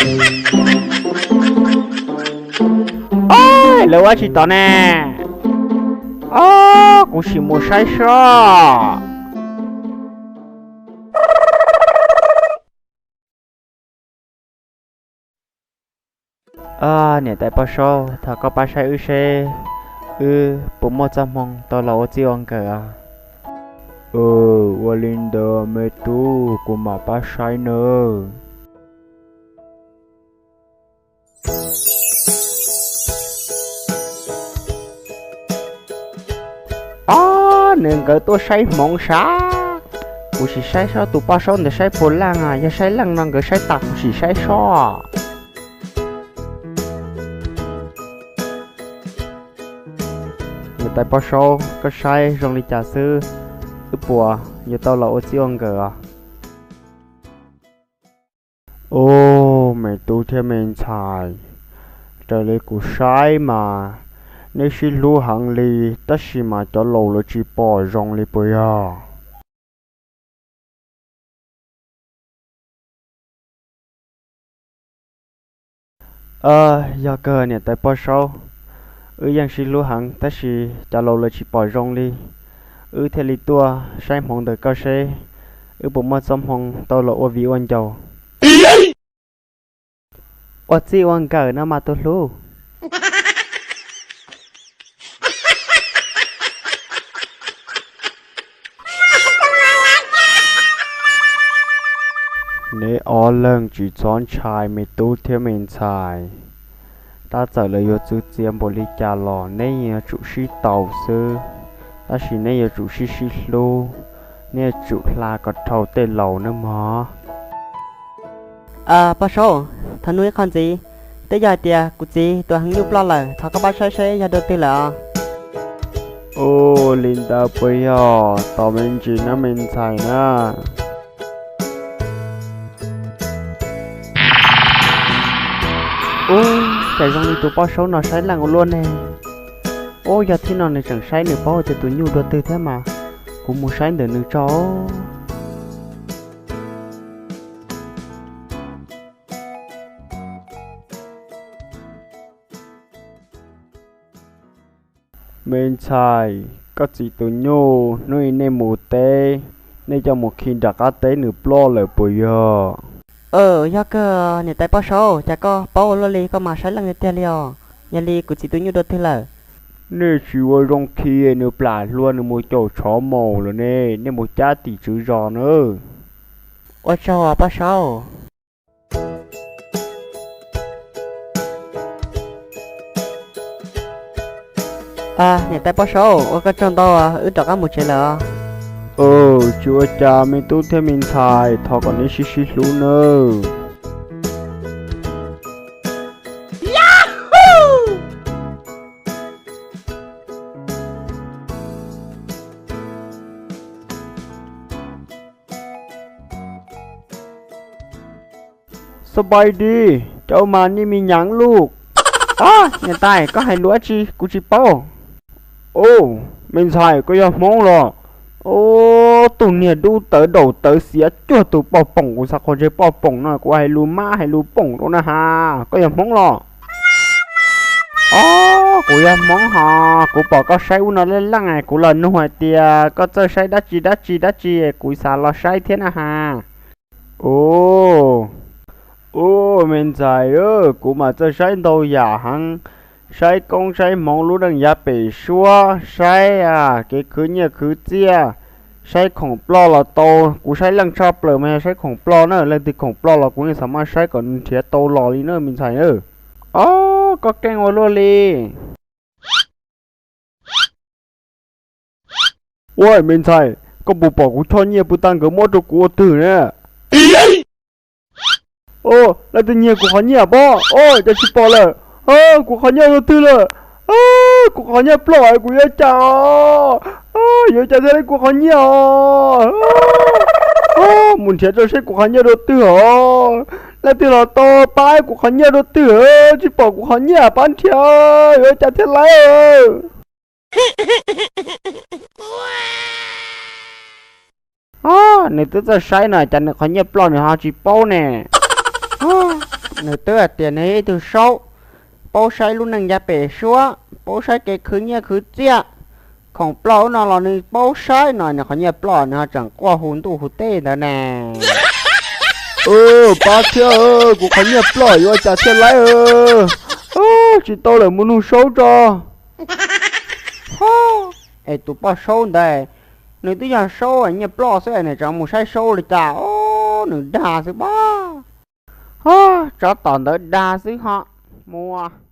Ob, lawv ua tsis tau ne. Ob, kuv sim mus saib seb. Niam tais Paj Saub, thov koj pab saib wb seb wb puas muaj txoj hmoo tau los ua txij ua nkawm os. Ua li ntawd me tub, kuv mam pab saib nawb. Ob, nws nkawd tuaj saib hmoov sav. Kuv sim saib seb tus Paj Saub ntawd saib puas leej, yog saib leej no nkawd saib tas kuv sim saib seb. Niam tais Paj Saub, koj saib zoo li cas xwb, wb puas yuav tau los ua txij ua nkawm os? Ub, me tub thiab me ntxhais, raws li kuv saib mas neb sib hlub heev li, tab sis mas cov laus lawv tsis pom zoo li puas yog? Yog kawg niam tais Paj Saub, wb yeej sib hlub heev tab sis cov laus lawv tsis pom zoo li, wb thiaj li tuaj saib hmoov ntawm koj seb wb puas muaj txoj hmoo tau los ua viv ua ncaus. Ua txij ua nkawm no mas tus hlub. Neb ob leeg tsis txhob ntshai me tub thiab me ntxhais. Tab txawm lawv yuav txwv txiav npaum li cas los neb yuav tsum sib tau xwb, tab sis neb yuav tsum sib sib hlub, neb yuav tsum hla kom dhau tej laus nawb mog. Paj Saub, thov nug ib qho ntxiv, twb yog hais tias kuv txiv tus heev nyuj ploj lawm, thov koj pab saib seb yog dua twg lawm os. Ua li ntawd puas yog? Tos me ntsis nawb me ntxhais na. Ub, cas zoo li tus Paj Saub no saib leej ua luaj ne. Ub, yog thiab no nws tseem saib nws paub tias tus nyuj dua twg thiab mas, kuv mus saib ntawm nws tso. Me ntxhais, koj txiv tus nyuj hnub ib nej mus teb, nej coj mus khi nram qab teb nws ploj lawm puas yog? Yog kawg niam tais Paj Saub, cas koj paub ua luaj li, koj mas saib leej tiag tiag li os. Yog li kuv txiv tus nyuj dua twg lawm? Nej tsis ua zoo khi, nws plam hlua nws mus caum tshov maum lawm ne, nej mus cab tim tswv zos nawb. Ua tsaug Paj Saub. Niam tais Paj Saub, ua koj tsaug ntau, wb rov qab mus tsev lawm. Tsis ua cas me tub thiab me ntxhais, thov kom neb sib sib hlub nawb. Xab pais dis, cov mas nej me nyaav luj. Ob, niam tais, koj hais lus dab tsi kuv tsis paub. Ub, me ntxhais, koj yog Hmoob los? Ub, tus niag dub tawv daum tawv xiav cuag tus poj poom, kuv xav qhov ntshe poj poom no kuv hais lus mab hais lus poom rau na has, koj yog Hmoob los? Ob, kuv yog Hmoob hos, kuv pom koj saib ub no leej leej, kuv los nug hais tias koj txawj saib dab tsi dab tsi dab tsi, kuv xav los saib thiab na has. Ub, ub, me ntxhais, kuv mas txawj saib ntau yam heev, saib koob saib hmoov lub neej yav pem suab, saib kev khwv nyiaj khwv txiaj, saib khoom ploj los tau. Kuv saib leej tshaj plaws mas yog saib khoom ploj na, leej twg khoom ploj los kuv yeej xav maj saib kom nrhiav tau los li na me ntxhais. Ob, koj keej ua luaj li. Ua me ntxhais, koj puas pom kuv choj nyiaj puag ta nkawd muab rau kuv ua twg ne? Ub, leej twg nyiag kuv qhov nyiaj pob? Ub, cas tsis pom lawm? Kuv qhov nyiaj dua twg lawm? Kuv qhov nyiaj ploj, kuv yuav cas os? Yuav cas thiaj li kuv qhov nyiaj os? Mus nrhiav tso seb kuv qhov nyiaj dua twg os. Leej twg los tau pab kuv qhov nyiaj dua twg, tsis pom kuv qhov nyiaj, pab nrhiav, yuav cas thiaj li. Nws twb txawj saib no, cas nws qhov nyiaj ploj nws ho tsis paub ne. Nws twb hais tias nws yog ib tug saub, paub saib lub neej yav pem suab, paub saib kev khwv nyiaj khwv txiaj, khoom ploj ub no los nws paub saib no, nws qhov nyiaj ploj nws ho tseem quaj hu ntuj hu teb ntawd ne. Pab thiab, kuv qhov nyiaj ploj yuav ua cas thiaj laib. Tsis tau lawm, mus nug saub tso. Ho, es tus poj saub ntawd, nws twb yog saub nyiaj ploj xwb nws tseem mus saib saub li cas, o, nws dag xwb pab. Ho, tsov tom ntawd dag xwb ho. Mus.